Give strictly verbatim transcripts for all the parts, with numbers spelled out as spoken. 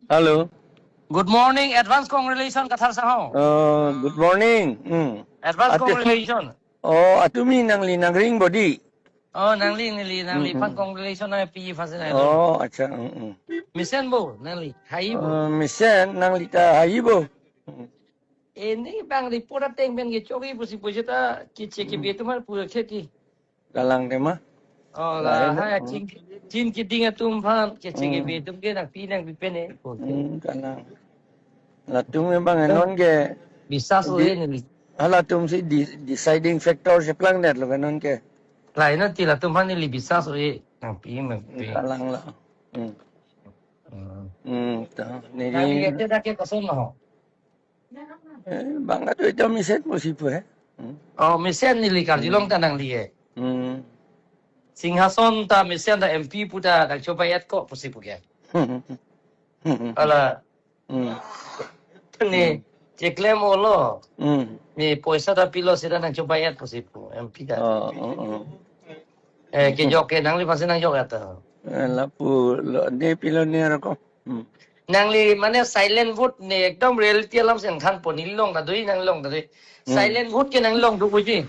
Hello. Good morning, advance congratulations, Kathar Sangho. Uh, good morning. Hmm. Advance Ate- congratulations. Oh, atumi nangli nangring bodi. Oh, nangli, nangli, nangli Hmm, phan hmm. congratulations nangpi phan si nang. Oh, acha. Hmm, hmm. Mesen bo, nangli, hai bo. Uh, mesen, nangli ta hai bo. Hmm. Ini bang report ateng pen kechokji pusi pusi ta kiche Hmm. kibi atum aphan pura kheti. Kalang tema. Oh, Lain la, hai, hmm. chin, chin keding atum aphan, kiche Hmm. kibi atum ke nangpi nangpi pen e. Hmm, kalang. Latum memang enon ke Bisas di- ore neli. Halatum si di-, deciding factor si plangdet lo ke non ke. Lain na ti latum aphan neli bisas ore nangpi nangpi. Kalang la. Hmm. Hmm. Hmm, ta. Neli Nangli ete dak ke koson lo ho? Eh, bang atu ita mesen pusi pu he. Hmm. Oh, mesen neli karjulong Hmm. ta nangli e. Hmm. Singhason ta mesen ta M P pu ta nangchobai-et ko pusi pu ke. Hmm. Hmm. Ala. Hmm. Ne, Hmm. cheklem olo. Hmm. Ne, poisa ta pilo seta nangchobai-et pusi pu, M P ta. Oh, oh, oh. Eh, kejok ke nangli phan si nangjok-et ta. Eh, lapu, lo, ne pilo ne arko. Hmm. Nangli mane silent vote ne ekdom reality alam si nangthanpo, neli along ta doi, nangli along ta doi. Hmm. Silent vote ke nangli along do puji.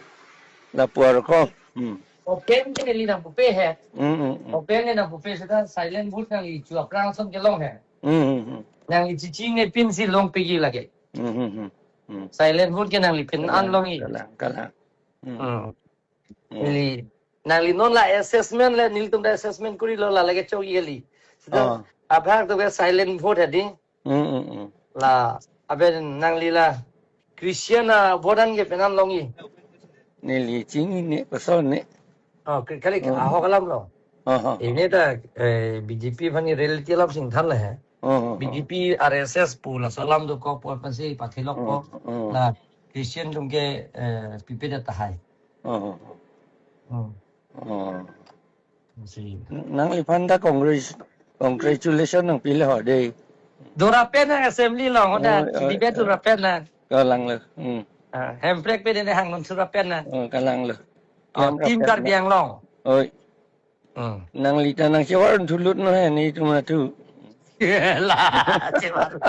Lapu arko. Hmm. Open ke neli nangpupe he. Hmm, hmm, hmm. Open ke nangpupe seta silent vote nangli chu aphrang ason kelong he. Hmm, hmm, hmm. Nangli chiching ne pin si longpikji lake. Hmm, hmm, hmm, hmm. Silent vote ke nangli pin Kalang, an longji. kalang, kalang. Hmm. Hmm. Hmm. Neli, nangli non la assessment le, nelitum ta assessment korilo la lake chokji kali. Seta Oh. abhag to ke silent vote hedi. Hmm, hmm, hmm. La, abe nangli la Christian avote an ke penan longji. Neli chinine koson ne. Oh, ke-, kali Oh. ahok alam lo. Oh, oh, oh. Ini ta, eh, B J P aphan ke reality alam si nangthan le he. Oh, oh, oh. B J P, R S S pu laso alam dokok pu aphan si pathilok Oh, po. oh. La Christian atum ke, eh, pipedet tahai. Oh, oh, oh. Hmm. Oh. Si. Nangliphan ta congratulation nangpilo ho dei. Dora pen nang assembly along, hoda Oh, oh, debate oh. dora pen nang. Kalang lo. Hmm. Ah, Hemprek pe dene hang non sura pen nang. Oh, kalang lo. Ah, Hemprek team pen Karbi nang. Anglong. Oi. Hmm. Nangli ta nangchevar thulut no he netum atu. La, chevar.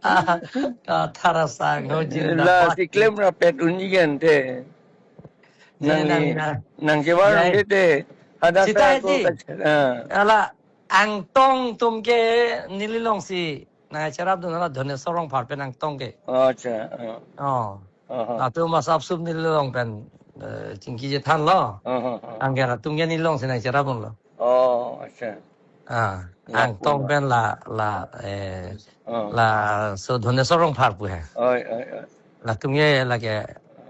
Ah, Kathar Sangho jin La dapat. si klem rapet un-i kan te. Nangli, nang, nang. Nangchevar Jai. Te te. Hadak Sita sa ako hedi. Ka-, ah. Ala Angtong atum ke neli along si nangcherapdun, ala Dhoneswar Rongphar pen Angtong ke. Oh, acha. Oh. Oh. Oh, oh. Latum asap sup neli along pen, eh, chingki chethan lo. Oh, oh, oh. Anke latum ke neli along si nangcherapdun lo. Oh, acha. Ah, La Angtong pu pen la, la, eh, Oh. laso Dhoneswar Rongphar pu he. Oi, oi, oi. Latum ke lake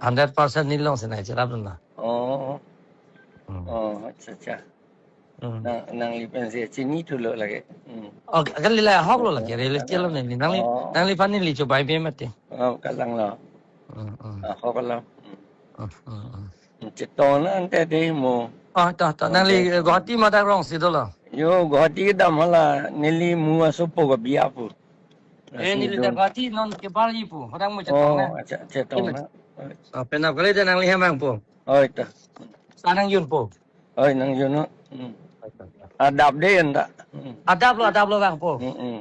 hundred percent neli along si nangcherapdun lo. Oh. Hmm. Oh, acha, acha. Hmm. Nang, nangli pen si chini thulo lake. Hmm. Oh, kali la ahok lo lake, reality lo neli. Nangli, Oh. nangliphan neli chobai be mati. Oh, kalang lo. Hmm, hmm. Ahok lo. Hmm. Hmm, hmm, hmm. Chetong na ante dei mo. Oh, to, to. Oh, nangli dei. Guwahati madak rong si dolo. Yo, Guwahati kedam hala neli mu asopo ke biya pu. Eh, neli Asidun. Dak Guwahati non kebarji pu. Hodang mo chetong na. Oh, acha, chetong na. Oh, penap kali de nangli hem vangpo. Oh, ita. Sa nangjunpo. Oi, nangjun no. Hmm. Adap de anta. Hmm. Adap lo, adap lo vangpo. Hmm, hmm.